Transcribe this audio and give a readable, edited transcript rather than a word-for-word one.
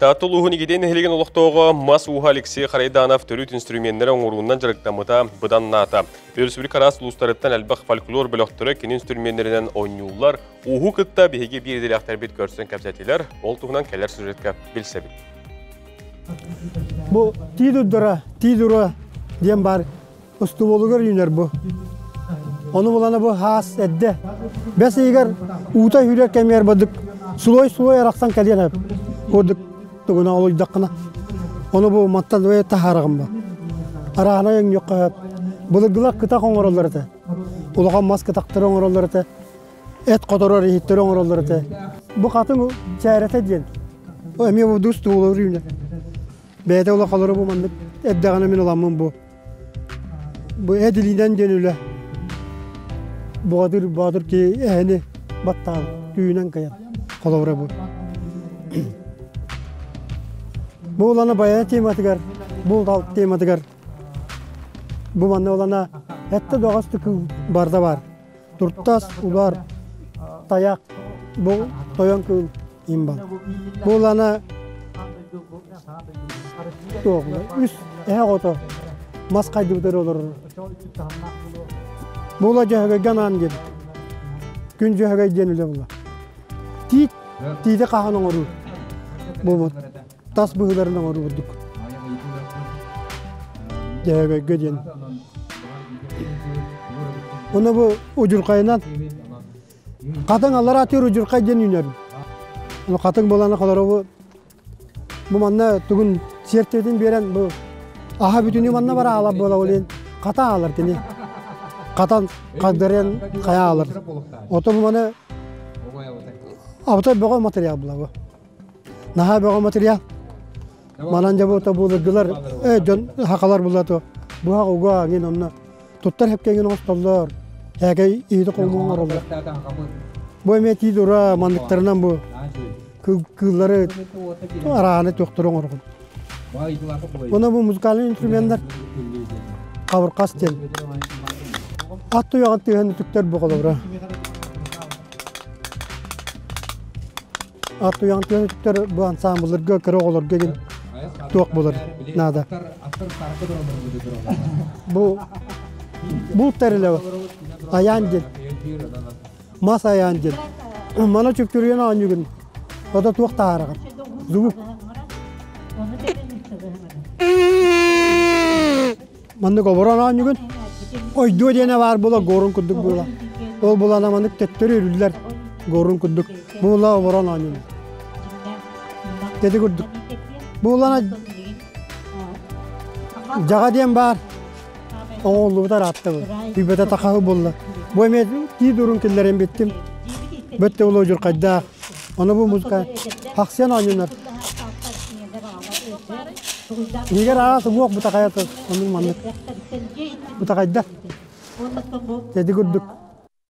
Таатта улууһун Игидэй нэһилиэгин олохтооҕо мас ууһа Алексей Харайданов төрүт инструменнары оҥоруунан дьарыктаммыта быданнаата. Өрөспүүбүлүкэ араас улуустарыттан элбэх фольклор бөлөхтөрө кини инструменнэринэн оонньууллар. Ууһу кытта биһиги биир идэлээхтэрбит көрсөн кэпсэтилэр. Ол туһунан кэлэр сюжетка билсэбит. Бу тиидурдара, тиидура диэн бар устуболугар үүнэр бу. Ону булана бу хаас эдде. Бэс ыйыгар уута үүрэр кэмигэр бадык сулой-сулой арахсан кэлиэн курдук тугуна олуйдаххына. Ону бу маттан ой таһаарагын ба. Араана өҥньөххө былыргылар кытах оҥороллор этэ. Улахан мас кытахтары оҥороллор этэ. Эт хоторор иһиттэри оҥороллор этэ. Бу хатыҥ чээрэтэ диэн. Эмиэ бу дус туолар үүнэр. Бэйэтэ улахалары бу маннык эрдэҕинэ мин ыламмын бу. Бу эдилинэн диэн үлэ. Боотур боотур ки эһэни баттаан түүнэн кыйан холобура бу. Бу улана баян тематыгар, бу тематыгар бу манна улана этте доҕос түкү барда бар. Туртас, улар, таяк, бу тойон кыыл имбал. Бу улана үс эһэ оҕото мас хайдыбытыгар олорор. Була дьөһөгөйгө анаан диэн. Күн дьөһөгөй диэн үлэ була. Тиит, тиити хаһан оҥоруу. Бу тас быһыыларын оҥоруу курдук. Дьөһөгөйгө диэн. Ону бу удьурхайынан хатыҥ аллараа түөр удьурхай диэн үүнэр. Ону хатыҥ буолан холоробу Бу манна тугун сиэртибэтин биэрэн бу аһа бүтүнүү манна бара аалар буола олин хата аалар кини. Хатан хагдарыан хайа аалар. Ото бу маны абытай бөҕө материал була бу. Наһаа бөҕө материал. Манан дьэ бу тобулыргылар э дьон хакалар була то буһах уга ангин онно туттар хепкеңин оҥостоллор. Һээкэй иити колмуон оҥороллор. Бу эмиэ тиит ура манныктарынан бу кыыллары арааны туохтары оҥоргун. Уонна бу музыкальный инструменнар хабырхас диэн. Ат туйаҕын тыаһын үтүктэр бу холобура. Ат туйаҕын тыаһын үтүктэр бу ансаамбылларга кыра оҕолорго гин туох булар наада. Бу бу тэрилэ айаан диэн. Мас айаан диэн. Мана чүпчүрүйэн оонньуугун. Ото туох таһаараҕын? Звук. Маннык оборон оонньуугун. Ойдуо диэнэ баар була горун курдук буола. Ол булана маннык төттөрү үрүллэр горун курдук. Була оборон оонньууну. Деди курдук. Булана Дьаҕа диэн баар. Оҥоһуллубута ыраатта бу. Түйбэтэ тахаһы буолла. Бу эмиэ тии дурун киллэрэн биттим. Бөттө улуу дьурхайдаах. Ону бу музыка хахсыан оонньунар. Игер араас уҥуох бутахайа оннук маннык. Бутахайда. Теди курдук.